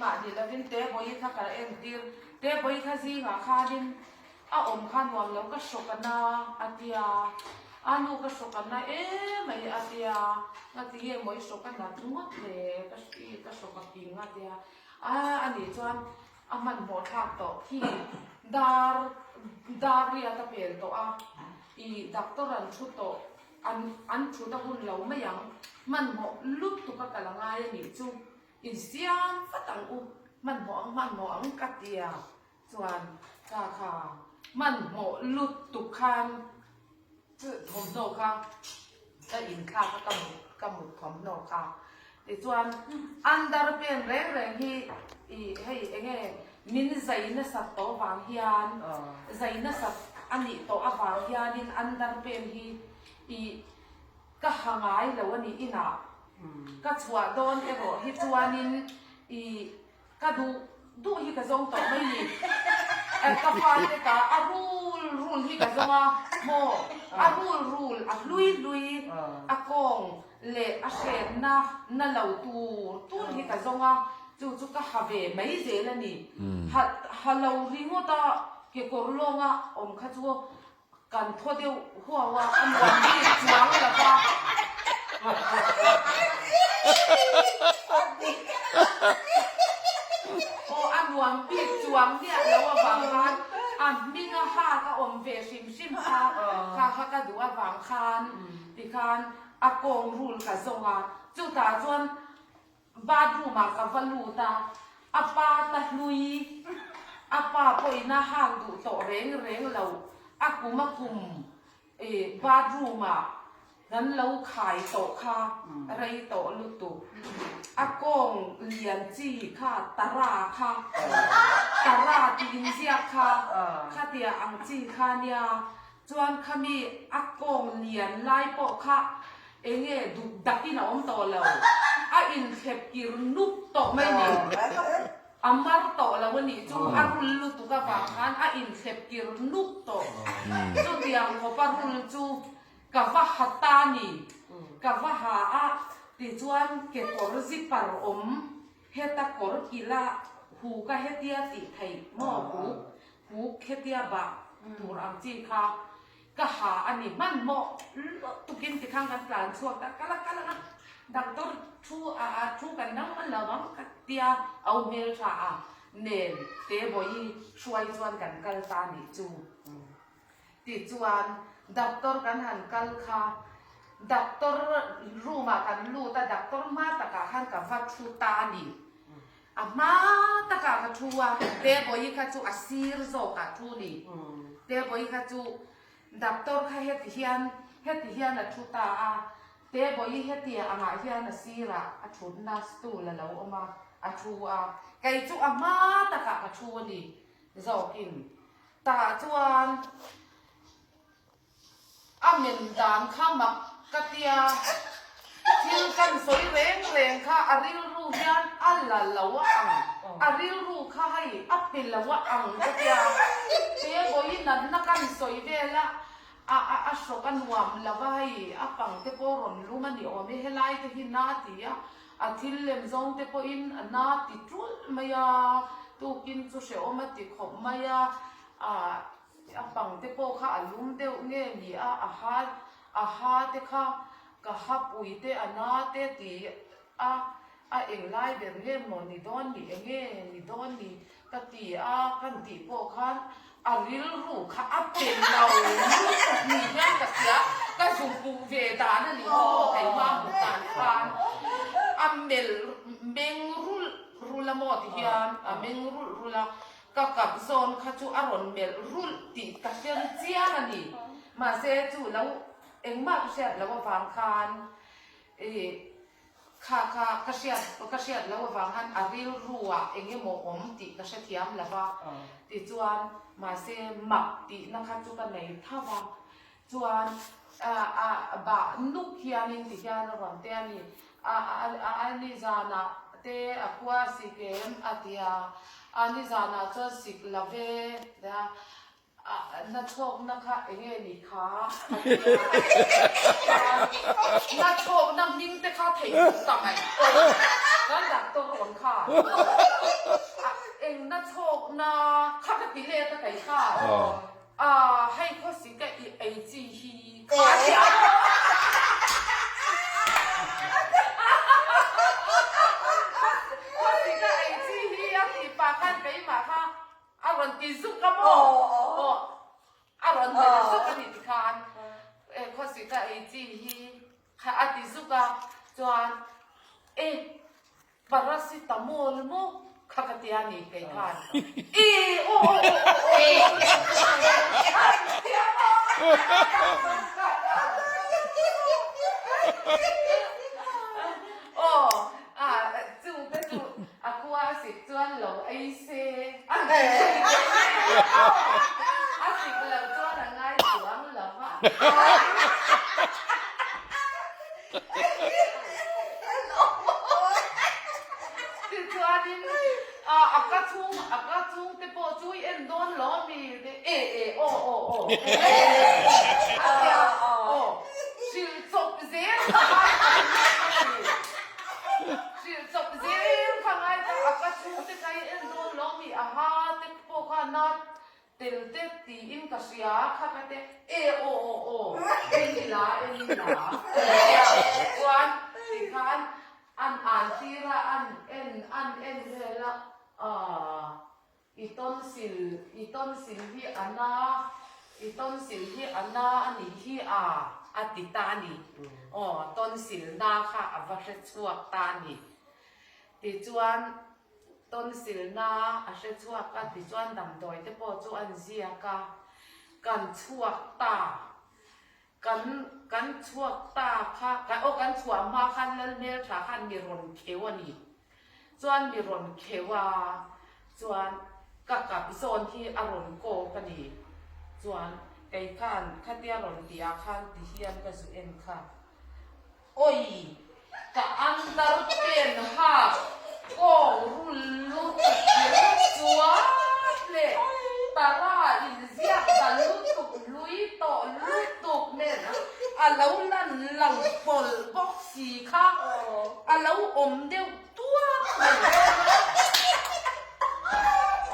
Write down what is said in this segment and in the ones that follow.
Keimah ni lovin Tebawi kha ka entir. Tebawi kha zingah khanin a awm kha nuam lo ka hrawk a na a tia. A nu ka hrawk a na emai a tia. Ngati nge maw i hrawk a nat ngawt le ka ka hrawk a ping a tia. A anih chuan a hmanhmawh thlak tawh khi dar dar riat a pel tawh a i doctor an thu tawh an an thut a hun lo mai ang hmanhmawh lutuk a kal a ngai a nih chu insiam vat ang u hmanhmawh ang hmanhmawh ang ka tia chuan ka kha hmanhmawh lutuk khan Thawmhnaw kha ka inthlak a, ka mut ka mut thawmhnaw kha. Tichuan underpant reng reng hi ih hei enge min zai nasat tawh vang hian zai nasat a nih tawh avang hianin underpant hi ih ka ha ngai lo a nih inah ka chhuah dawn erawh hi chuanin ih Ka duh duh hi ka zawng tawh mai ni. Ka fate ka a rul rul hi ka zawng a maw? A rul rul, a hlui hlui, a kawng leh a hrenna na lo tur tur hi ka zawng a, chu chu ka ha ve mai zel a ni. Ha ha lo ringawt a kekawr lawnga awm kha chu Kan thaw deuh huau a, a nuam bik chuang lo va. Aw, a nuam bik chuang miah lo avang khan a hming a hak a awm ve hrim hrim kha, kha kha ka duh avang khan tikhan a kawng rul ka zawng a, chutah chuan Bathroom ah ka va lut a, a pa ta hlui, a pa pawhin a hak duh tawh reng reng lo, a kum a kum ih bathroom ah kan lo khai tawh kha rei tawh lutuk, a kawng lian chi kha tara kha, tara tih inziak kha, khatia ang chi kha nia, Chuan khami a kawng lian lai pawh kha enge duk dakin a awm tawh lo, a inthlep kir nuk tawh mai ni. A mar tawh lo a nih chu a rul lutuk avang khan a inthlep kir nuk tawh. Chutiang khawpa rul chu ka va ha ta ni, ka va ha a tichuan kekawr zipper awm heta kawr kila hu ka hetia tih theih maw huk Huk hetia bah tur ang chi kha ka ha a ni hmanhmawh lutukin tikhan kan tlan chhuak ta kal a kal ang a, doctor thu a a thu kan dang hman lo ang ka tia au hmeltha a nen te bawi hruai chuan kan kal ta nih chu. Tichuan doctor kan han kal kha doctor room ah kan lut a doctor hma takah khan ka va thu ta a ni. A hma takah ka thu a, Tebawi kha chu a sir zawkah thu ni. Tebawi kha chu doctor kha heti hian heti hian a thu ta a, Tebawi hetia angah hian a sirah a thutna stool a lo awm a, a thu a. Kei chu a hma takah ka thu a ni zawkin. Tah chuan. A men dan kha mak ka tia, thil kan sawi reng reng kha a rilru hian a la lo a ang, a rilru kha hei a pe lo a ang ka tia, he vawi natna kan sawi vel a, a a a hrawk a nuam lo a hei a pang te pawh rawn lum a ni awm e, helai te hi na ti a, a thil lem zawng te pawhin a na ti ṭulh mai a, tukin chu hrehawm a ti khawp mai a, ah. A pang te pawh kha a lum deuh nge ni a, a ha a ha te kha ka ha pui te a na te ti a, a eng lai ber nge maw ni dawn ni enge ni dawn ni ka ti a kan tih pawh khan a rilru kha a pe lo lutuk ni hian ka hria, ka zu puh ve dan a nih chu maw keimah hmuh dan khan a melh meng rulh rulh a maw ti hian a meng rulh rulh a. Ka kap zawn kha chu a rawn melh rulh tih ka hre chiang a ni. Mahse chu lo engmah ka hriat loh avang khan ih kha kha ka hriat ka hriat loh avang khan a rilru ah eng emaw awm tih ka hrethiam lo va. Tichuan mahse mak tihna kha chu ka nei tho va. Chuan a a bah nuk hianin ti hian a rawn te a ni. A a a a nizanah te a khua sik em a ti a, a nizanah chuan sik la ve a, a nachhawkna kha eng nge ni kha a ti a, chuan nachhawkna hming te kha theih duh ta mai. Kan doctor rawn kha. ti let a kai kha. A hei khawsik a i ei chi hi kha a ti a. Khawsik a ei chi hi a tih pah khan keimah kha a rawn ti zuk a maw? Aw a rawn melh zuk a ni tikhan khawsik a ei chi hi kha a ti zuk a chuan e Paracetamol maw kha ka tia ni kei khan i aw aw aw aw aw chu te chu a khua a sik chuan lo ei se a sik lo chuan a ngai chuang lo va. Tichuanin a ka chhung a ka chhung te pawh chu i en dawn lo a mi te e e aw aw aw a tia aw hrilh chawp zel kha ngai ta hrilh chawp zel kha ngai ta a ka chhung te kha i en dawn lo a mi a ha te pawh kha na Tel te tiin ka hria kha ka te e aw aw aw en ila en ila chuan tikhan an an tir a an en an en vel a aah i tonsil i tonsil hi a na i tonsil hi a na a nih hi a a ti ta a ni aw tonsil na kha a va hre chhuak ta a ni tichuan Tonsilna a hre chhuak a, tichuan damdawi te pawh chu an ziak a, kan chhuak ta, kan kan chhuak ta kha, aw kan chhuah hma khan Lalhmeltha khan mi rawn kheu a ni, chuan mi rawn kheu a, chuan ka kap zawn hi a rawn kawk a ni, chuan kei khan khatia rawn tih ah khan ti hian ka zu en kha. Oi! Ka underpant hak kawng rul lutuk kher chuat leh tara inziak ta lutuk hlui tawh lutuk nen a lo lan lang pawlh bawk si kha a lo awm deuh tuat mai.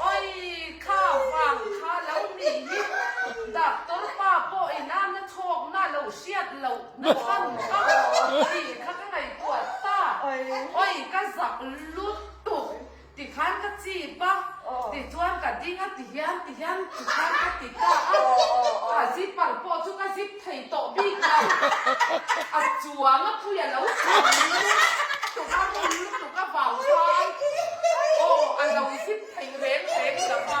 Oi! Kha vang kha lo nih hi doctor pa pawh ina na chhawkna lo hriat loh. Na chhan kha tih kha ka ngaihtuah ta. Oi ka zak lutuk tikhan ka chip a, tichuan ka ding a tihian tihian tikhan ka ti ta a, a zipper pawh chu ka zip thei tawh bik lo, a chuang a phui a lo chhan lutuk a rul lutuk avang khan aw a lo zip thei reng reng lo va,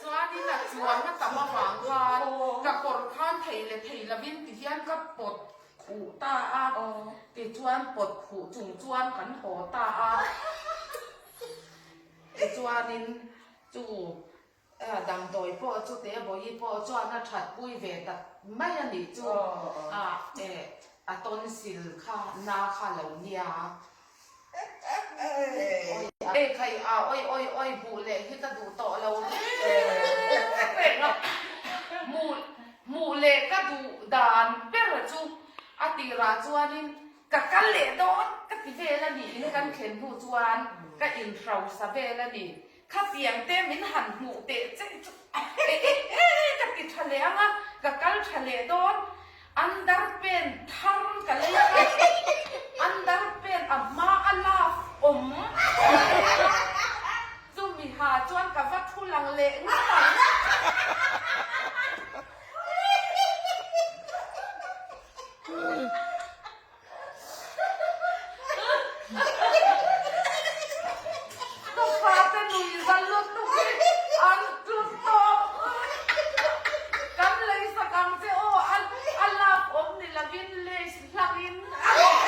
chuanin a chuang a tam avang khan ka kawr khan thei leh thei lovin Ti hian ka pawt khuh ta a, tichuan pawt khuh chung chuan kan haw ta a. Tichuanin chu damdawi pawh chu Tebawi pawh chuan a that pui ve ta mai a nih chu a tonsil kha na kha lo nia. Oi khai a oi oi oi hmuh leh hi ka duh tawh lo reng a, hmuh hmuh leh ka duh dan ber chu a tirah chuanin ka kal leh dawn ka ti vel a ni in kan thlen hnu chuan ka inhrosa vel a ni. Khatiang te min han hmuh teh che chu e e e ka ti tha leh ang a, ka kal tha leh dawn. Underpant thar ka lei ang a, underpant a hma a love awm ka lei ang a, chumi ha chuan ka va thu lang leh ngawt ang. Ka fate nui za lutuk hi an tlu tawp. Kan lei sak ang che aw, a lak awm ni lovin lace hlangin a rawn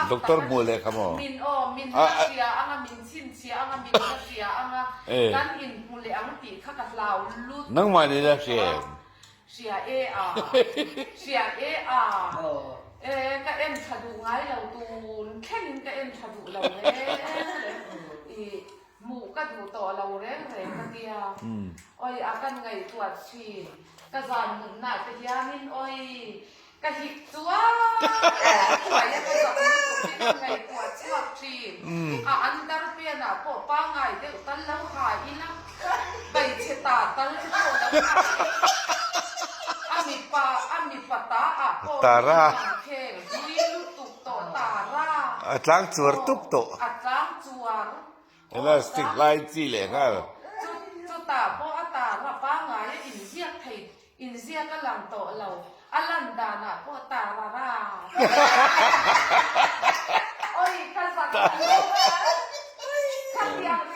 Doctor hmuh leh kha maw? Nangmah nih na hria em? Hria e a, hria e a, e ka en tha duh ngai lo tun thlengin ka en tha duh lo reng reng i. Hmuh ka duh tawh lo reng reng ka tia. Oi a kan ngaihtuah thin. Ka zan mutna te hianin oi ka hik chuan thuai a ka zak lutuk hi ka ngaihtuah chhuak thin. A under pen ah pawh pangai deuh tal lo ha ila hmeichhe ta tal te pawh lo ha ila a mipa a mipa ta ah pawh Tara. kheng hlui lutuk tawh tara. A tlang chuar tup tawh. A tlang chuar. Elastic hlai chi leh nghal. Chu chutah pawh a tara pangai a inziak thei inziak a lang tawh lo. A lan danah pawh tara ra. Oi ka zak lo a. Khatiang.